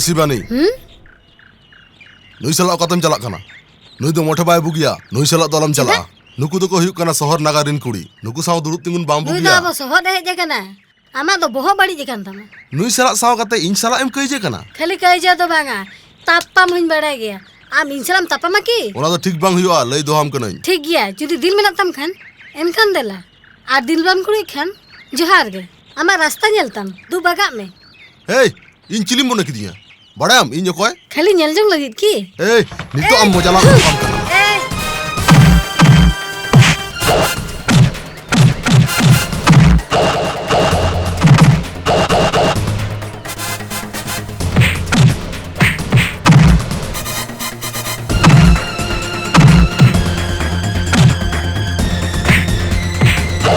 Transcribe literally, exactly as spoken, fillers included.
ᱥᱤᱵᱟᱱᱤ, ᱦᱩᱸ? ᱱᱩᱭ ᱥᱟᱞᱟᱜ ᱚᱠᱟᱛᱮᱢ ᱪᱟᱞᱟᱜ ᱠᱟᱱᱟ? ᱱᱩᱭ ᱫᱚ ᱢᱚᱴᱷᱮ ᱵᱟᱭ ᱵᱩᱜᱤᱭᱟ᱾ ᱱᱩᱭ ᱥᱟᱞᱟᱜ ᱫᱚ ᱟᱞᱚᱢ ᱪᱟᱞᱟᱜᱼᱟ᱾ ᱪᱮᱫᱟᱜ? ᱱᱩᱠᱩ ᱫᱚᱠᱚ ᱦᱩᱭᱩᱜ ᱠᱟᱱᱟ ᱥᱚᱦᱚᱨ ᱱᱟᱜᱟᱨ ᱨᱤᱱ ᱠᱩᱲᱤ᱾ ᱱᱩᱠᱩ ᱥᱟᱶ ᱫᱩᱲᱩᱵ ᱛᱤᱸᱜᱩᱱ ᱵᱟᱝ ᱱᱩᱭ ᱫᱚ ᱵᱩᱜᱤᱭᱟ᱾ ᱟᱵᱚ ᱥᱚᱦᱚᱨ ᱮ ᱦᱮᱡ ᱟᱠᱟᱱᱟ᱾ ᱟᱢᱟᱜ ᱫᱚ ᱵᱚᱦᱚᱜ ᱵᱟᱹᱲᱤᱡ ᱟᱠᱟᱱ ᱛᱟᱢᱟ᱾ ᱱᱩᱭ ᱥᱟᱞᱟᱜ ᱥᱟᱶ ᱠᱟᱛᱮ ᱤᱧ ᱥᱟᱞᱟᱜ ᱮᱢ ᱠᱟᱹᱭᱡᱟᱹ ᱠᱟᱱᱟ? ᱠᱷᱟᱹᱞᱤ ᱠᱟᱹᱭᱡᱟᱹ ᱫᱚ ᱵᱟᱝᱟ, ᱛᱟᱯᱟᱢ ᱦᱚᱧ ᱵᱟᱲᱟᱭ ᱜᱮᱭᱟ᱾ ᱟᱢ ᱤᱧ ᱥᱟᱞᱟᱜ ᱮᱢ ᱛᱟᱯᱟᱢᱟ ᱠᱤ? ᱚᱱᱟ ᱫᱚ ᱴᱷᱤᱠ ᱵᱟᱝ ᱦᱩᱭᱩᱜᱼᱟ, ᱞᱟᱹᱭ ᱫᱚᱦᱚ ᱟᱢ ᱠᱟᱹᱱᱟᱹᱧ᱾ ᱴᱷᱤᱠ ᱜᱮᱭᱟ, ᱡᱩᱫᱤ ᱫᱤᱞ ᱢᱮᱱᱟᱜ ᱛᱟᱢ ᱠᱷᱟᱱ, ᱮᱱᱠᱷᱟᱱ ᱫᱮᱞᱟ᱾ ᱟᱨ ᱫᱤᱞ ᱵᱟᱢ ᱠᱩᱲᱤᱜ ᱠᱷᱟᱱ, ᱡᱚᱦᱟᱨ ᱜᱮ᱾ ᱟᱢᱟᱜ ᱨᱟᱥᱛᱟ ᱧᱮᱞ ᱛᱟᱢ, ᱫᱩ ᱵᱟᱜᱟᱜ ᱢᱮ᱾ ᱦᱮᱭ, ᱤᱧ ᱪᱤᱞᱤᱢ ᱢᱚᱱᱮ ᱠᱤᱫᱤᱧᱟ? ᱵᱟᱲᱟᱭᱟᱢ ᱤᱧ ᱚᱠᱚᱭ? ᱠᱷᱟᱹᱞᱤ ᱧᱮᱞ ᱡᱚᱝ ᱞᱟᱹᱜᱤᱫ ᱠᱤ? ᱮᱭ, ᱱᱤᱛᱚᱜ ᱟᱢ ᱢᱚᱡᱟ ᱞᱟᱝ ᱛᱟᱯᱟᱢ ᱠᱟᱱᱟ᱾